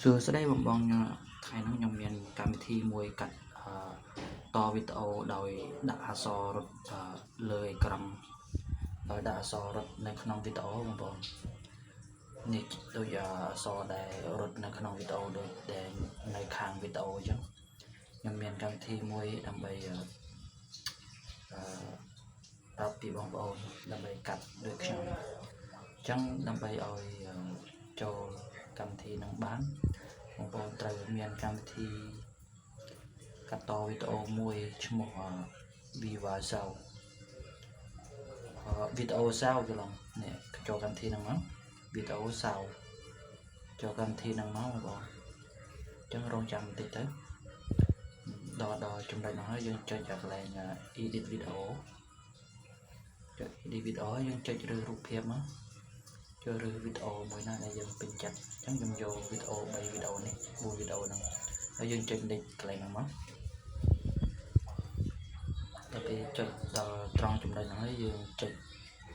សួស្តីបងបងថ្ងៃនេះខ្ញុំមានកម្មវិធីមួយកាត់តវីដេអូដោយដាក់អក្សររត់លើអេក្រង់ដោយដាក់អក្សររត់នៅក្នុងវីដេអូបងប្អូននេះដូចអក្សរដែលរត់នៅក្នុងវីដេអូដូចដែលនៅខាងវីដេអូអញ្ចឹងខ្ញុំមានកម្មវិធីមួយដើម្បីអឺប្រាប់ពីបងប្អូនដើម្បីកាត់ដូចខ្ញុំអញ្ចឹងដើម្បីឲ្យចូលកម្មវិធីនឹងបានបងប្អូនត្រូវមានកម្មវិធីកាត់តវីដេអូមួយឈ្មោះ Viva Sound វីដេអូ Sound ច្រឡំនេះចូលកម្មវិធីហ្នឹងមក Video Sound ចូលកម្មវិធីហ្នឹងមកបងប្អូនអញ្ចឹងរងចាំបន្តិចទៅដល់ចំណុចហ្នឹងហើយយើងចុចកន្លែង edit video ចុច edit video យើងចុចរើសរូបភាពមកចូលរើសវីដេអូមួយណាដែលយើងពេញចិត្តអញ្ចឹងខ្ញុំយកវីដេអូ3វីដេអូនេះ4វីដេអូហ្នឹងហើយយើងចុច next កន្លែងហ្នឹងមកដល់ពេលចុចដល់ត្រង់ចំណុចហ្នឹងហើយយើងចុច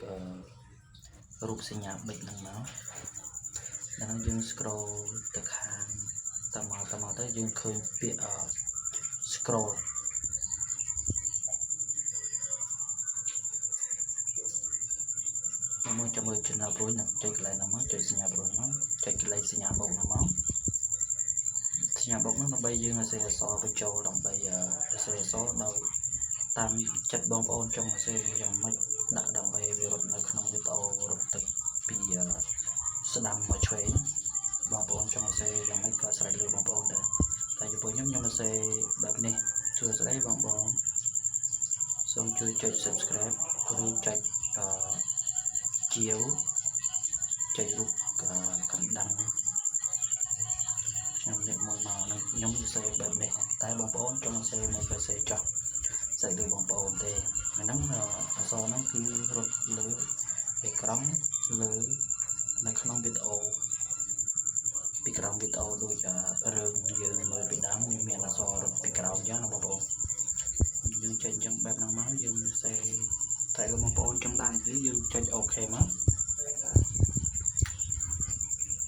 អឺរូបសញ្ញាប៊ិចហ្នឹងមកដល់ហ្នឹងយើង scroll ទៅខាងតមកតមកទៅយើងឃើញពាក្យ scroll មកមកចាំមើល channel ព្រួយនឹងចុចកន្លែងហ្នឹងមកចុចសញ្ញាព្រួយមកចុចកន្លែងសញ្ញាបូកហ្នឹងមកសញ្ញាបូកហ្នឹងដើម្បីយើងសរសេរអក្សរបញ្ចូលដើម្បីសរសេរអក្សរដោយតាមចិត្តបងប្អូនចង់សរសេរយ៉ាងម៉េចដាក់ដើម្បីវារត់នៅក្នុងវីដេអូរត់ទៅពីស្ដាំមកឆ្វេងបងប្អូនចង់សរសេរយ៉ាងម៉េចក៏ស្រេចលើបងប្អូនដែរតែចំពោះខ្ញុំខ្ញុំសរសេរបែបនេះសួស្តីបងបងសូមជួយចុច Subscribe ឬចុចអឺជាវចុចរូបកណ្ដឹងខ្ញុំនេះមួយមកនឹងខ្ញុំសរសេរបែបនេះតែបងប្អូនចង់សរសេរមិនសរសេរចោះស្អីដូចបងប្អូនទេអាហ្នឹងអក្សរហ្នឹងគឺរត់លើអេក្រង់លើនៅក្នុងវីដេអូពីក្រោមវីដេអូដូចរឿងយើងមើលពីដើមមានអក្សររត់ពីក្រោមអញ្ចឹងណាបងប្អូនយើងចុចអញ្ចឹងបែបហ្នឹងមកយើងសេតែបងប្អូនចង់ដាក់គឺយើងចុច OK មក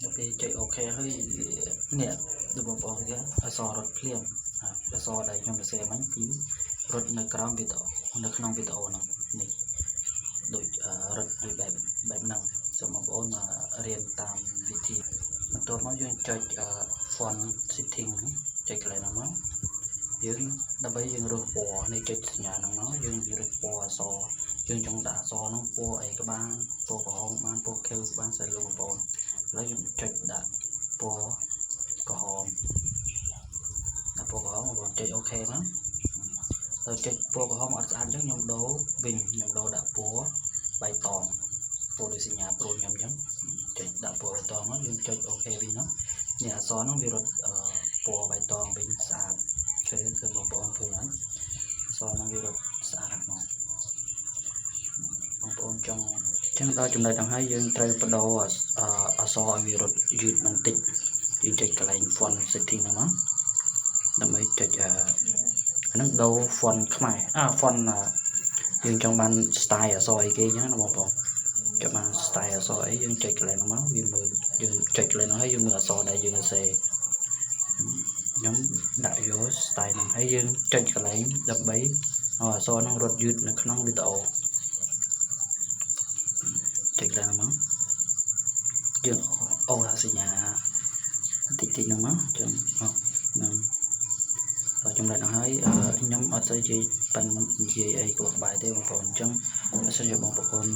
ដល់ពេលចុច OK ហើយនេះដូចបងប្អូនគេអក្សររត់ភ្លាមអក្សរដែលខ្ញុំសរសេរមិញគឺរត់នៅក្រោមវីដេអូនៅក្នុងវីដេអូហ្នឹងនេះដូចរត់ដូចបែបបែបហ្នឹងសូមបងប្អូនរៀនតាមវិធីបន្ទាប់មកយើងចុច font setting ចុចកន្លែងហ្នឹងមកយើងដើម្បីយើងរើសពណ៌នេះចុចសញ្ញាហ្នឹងមកយើងរើសពណ៌អក្សរយើងចង់ដាក់អក្សរហ្នឹងពណ៌អីក៏បានពណ៌ក្រហមបានពណ៌ខៀវបានស្អីលោកបងប្អូនឥឡូវខ្ញុំចុចដាក់ពណ៌ក្រហមដាក់ពណ៌ក្រហមបងប្អូនចុច OK មកដល់ចុចពណ៌ក្រហមអត់ស្អាតអញ្ចឹងខ្ញុំដូរវិញខ្ញុំដូរដាក់ពណ៌បៃតងពណ៌ដូចសញ្ញាព្រួយខ្ញុំអញ្ចឹងចុចដាក់ពណ៌បៃតងមកយើងចុច OK វិញនោះនេះអក្សរហ្នឹងវារត់ពណ៌បៃតងវិញស្អាតឃើញឃើញបងប្អូនឃើញអត់អក្សរហ្នឹងវារត់ស្អាតមកបងប្អូនចង់អញ្ចឹងដល់ចំណុចហ្នឹងហើយយើងត្រូវបដូរអក្សរឲ្យវារត់យឺតបន្តិចយើងចុចកន្លែង font setting ហ្នឹងមកដើម្បីចុចអាហ្នឹងដូរ font ខ្មែរអា font យើងចង់បាន style អក្សរអីគេអញ្ចឹងណាបងប្អូនចង់បាន style អក្សរអីយើងចុចកន្លែងហ្នឹងមកវាមើលយើងចុចកន្លែងហ្នឹងហើយយើងមើលអក្សរដែលយើងសរសេរខ្ញុំដាក់យក style ហ្នឹងហើយយើងចុចកន្លែងដើម្បីឲ្យអក្សរហ្នឹងរត់យឺតនៅក្នុងវីដេអូចុចកន្លែងហ្នឹងមកយើងអូសញ្ញាតិចតិចហ្នឹងមកអញ្ចឹងហ្នឹងដល់ចំណុចហ្នឹងហើយខ្ញុំអត់សូវនិយាយប៉ិននិយាយអីក្បោះក្បាយទេបងប្អូនអញ្ចឹងបើសិនជាបងប្អូន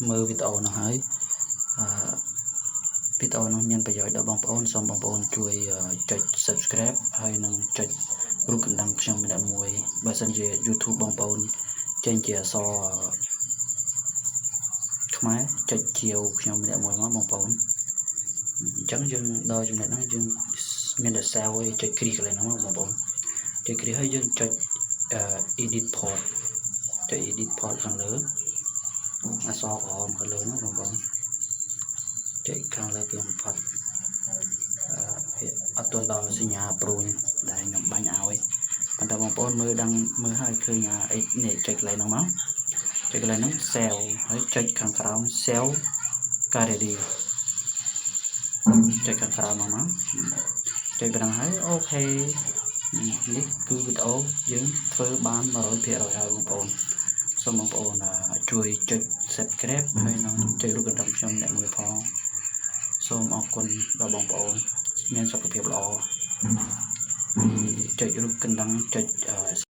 មើលវីដេអូហ្នឹងហើយអឺវីដេអូហ្នឹងមានប្រយោជន៍ដល់បងប្អូនសូមបងប្អូនជួយចុច Subscribe ហើយនិងចុចរូបកណ្ដឹងខ្ញុំម្នាក់មួយបើសិនជា YouTube បងប្អូនចេញជាអក្សរខ្មែរចុចជាវខ្ញុំម្នាក់មួយមកបងប្អូនអញ្ចឹងយើងដល់ចំណុចហ្នឹងយើងមានតែ save ឯងចុចគ្រីសកន្លែងហ្នឹងមកបងប្អូនចុចគ្រីសហើយយើងចុច edit port ចុច edit port ខាងលើអក្សរក្រហមខាងលើហ្នឹងបងប្អូនចុចខាងលើគេបំផុតអឺអត់ទាន់ដល់សញ្ញាព្រួញដែលខ្ញុំបាញ់ឲ្យប៉ុន្តែបងប្អូនមើលដឹងមើលហើយឃើញអាអីនេះចុចកន្លែងហ្នឹងមកចុចកន្លែងហ្នឹង save ហើយចុចខាងក្រោម save category ចុចខាងក្រោមហ្នឹងមក ចុចប៉ុណ្ណឹងហើយ OK នេះគឺវីដេអូយើងធ្វើបាន100%ហើយបងប្អូនសូមបងប្អូនជួយចុច Subscribe ហើយនិងចុចរូបកណ្ដឹងខ្ញុំអ្នកមួយផងសូមអរគុណដល់បងប្អូនមានសុខភាពល្អចុចរូបកណ្ដឹងចុច